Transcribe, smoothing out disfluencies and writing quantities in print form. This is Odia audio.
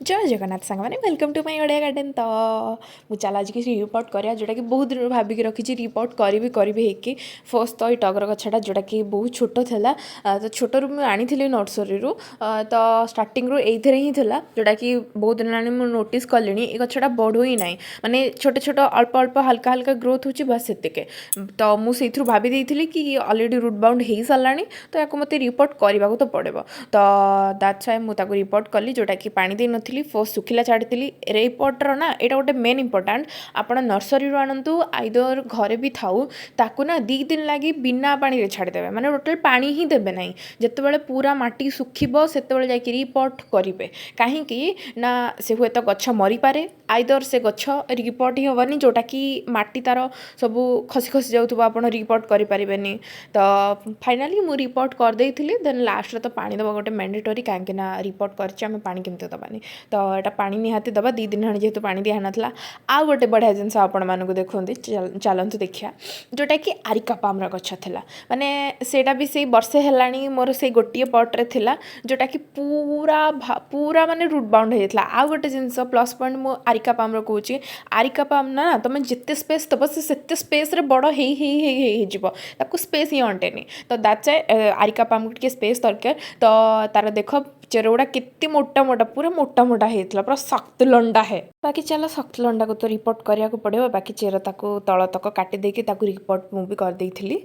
ଜୟ ଜଗନ୍ନାଥ ସାଙ୍ଗମାନେ, welcome to my Odia garden. ତ ମୁଁ ଚାଲ ଆଜି କିଛି ରିପୋର୍ଟ କରିବା, ଯେଉଁଟାକି ବହୁତ ଦିନରୁ ଭାବିକି ରଖିଛି ରିପୋର୍ଟ କରିବି କରିବି ହେଇକି। ଫାର୍ଷ୍ଟ ତ ଏଇ ଟଗର ଗଛଟା, ଯେଉଁଟାକି ବହୁତ ଛୋଟ ଥିଲା। ତ ଛୋଟରୁ ମୁଁ ଆଣିଥିଲି ନର୍ସରୀରୁ। ତ ଷ୍ଟାର୍ଟିଂରୁ ଏଇଥିରେ ହିଁ ଥିଲା, ଯେଉଁଟାକି ବହୁତ ଦିନ ହେଲାଣି ମୁଁ ନୋଟିସ୍ କଲିଣି ଏ ଗଛଟା ବଢ଼ୁ ହିଁ ନାହିଁ। ମାନେ ଛୋଟ ଛୋଟ, ଅଳ୍ପ ଅଳ୍ପ, ହାଲକା ହାଲକା ଗ୍ରୋଥ୍ ହେଉଛି, ବାସ୍ ସେତିକି। ତ ମୁଁ ସେଇଥିରୁ ଭାବି ଦେଇଥିଲି କି ଅଲରେଡ଼ି ରୁଟ୍ ବାଉଣ୍ଡ ହେଇସାରିଲାଣି, ତ ୟାକୁ ମୋତେ ରିପୋର୍ଟ କରିବାକୁ ତ ପଡ଼ିବ। ତ that's Y ମୁଁ ତାକୁ ରିପୋର୍ଟ କଲି, ଯେଉଁଟାକି ପାଣି ଦେଇନଥିଲି, ଫାର୍ଷ୍ଟ ଶୁଖିଲା ଛାଡ଼ିଥିଲି। ରିପୋର୍ଟର ନା ଏଇଟା ଗୋଟେ ମେନ୍ ଇମ୍ପୋର୍ଟାଣ୍ଟ। ଆପଣ ନର୍ସରୀରୁ ଆଣନ୍ତୁ, ଆଇଦର ଘରେ ବି ଥାଉ, ତାକୁ ନା 2 ଦିନ ଲାଗି ବିନା ପାଣିରେ ଛାଡ଼ିଦେବେ। ମାନେ ଟୋଟାଲ୍ ପାଣି ହିଁ ଦେବେ ନାହିଁ। ଯେତେବେଳେ ପୁରା ମାଟି ଶୁଖିବ, ସେତେବେଳେ ଯାଇକି ରିପୋର୍ଟ କରିବେ। କାହିଁକି ନା ସେ ହୁଏତ ଗଛ ମରିପାରେ, ଆଇଦର ସେ ଗଛ ରିପୋର୍ଟ ହିଁ ହେବନି, ଯେଉଁଟାକି ମାଟି ତା'ର ସବୁ ଖସି ଖସି ଯାଉଥିବ, ଆପଣ ରିପୋର୍ଟ କରିପାରିବେନି। ତ ଫାଇନାଲି ମୁଁ ରିପୋର୍ଟ କରିଦେଇଥିଲି। ଦେନ୍ ଲାଷ୍ଟରେ ତ ପାଣି ଦେବା ଗୋଟେ ମ୍ୟାଣ୍ଡେଟୋରି, କାହିଁକି ନା ରିପୋର୍ଟ କରିଛି ଆମେ, ପାଣି କେମିତି ଦେବାନି? ତ ଏଇଟା ପାଣି ନିହାତି ଦେବା। 2 ଦିନ ହେଲାଣି ଯେହେତୁ ପାଣି ଦିଆହେଇନଥିଲା। ଆଉ ଗୋଟେ ବଢ଼ିଆ ଜିନିଷ ଆପଣମାନଙ୍କୁ ଦେଖନ୍ତି, ଚାଲନ୍ତୁ ଦେଖିବା, ଯେଉଁଟାକି ଆରିକା ପାମ୍ର ଗଛ ଥିଲା। ମାନେ ସେଇଟା ବି ସେଇ ବର୍ଷେ ହେଲାଣି ମୋର ସେଇ ଗୋଟିଏ ପଟ୍ରେ ଥିଲା, ଯେଉଁଟାକି ପୁରା ପୁରା ମାନେ ରୁଟ୍ ବାଉଣ୍ଡ ହେଇଯାଇଥିଲା। ଆଉ ଗୋଟେ ଜିନିଷ ପ୍ଲସ୍ ପଏଣ୍ଟ ମୁଁ ଆରିକା ପାମ୍ର କହୁଛି, ଆରିକା ପାମ୍ ନା ତୁମେ ଯେତେ ସ୍ପେସ୍ ଦେବ, ସେ ସେତେ ସ୍ପେସ୍ରେ ବଡ଼ ହେଇ ହେଇ ହେଇ ହେଇ ହେଇଯିବ। ତାକୁ ସ୍ପେସ୍ ହିଁ ଅଣ୍ଟେନି। ତ that's areca ପାମ୍କୁ ଟିକେ ସ୍ପେସ୍ ଦରକାର। ତ ତାର ଦେଖ ଚେର ଗୁଡ଼ା କେତେ ମୋଟା ମୋଟା, ପୁରା ମୋଟା ମୋଟା ହେଇଥିଲା, ପୁରା ଶକ୍ତ ଲଣ୍ଡା ହେ। ବାକି ଚାଲ, ଶକ୍ତ ଲଣ୍ଡାକୁ ତ ରିପୋର୍ଟ କରିବାକୁ ପଡ଼ିବ। ବାକି ଚେର ତାକୁ ତଳ ତକ କାଟି ଦେଇକି ତାକୁ ରିପୋର୍ଟ ମୁଁ ବି କରିଦେଇଥିଲି।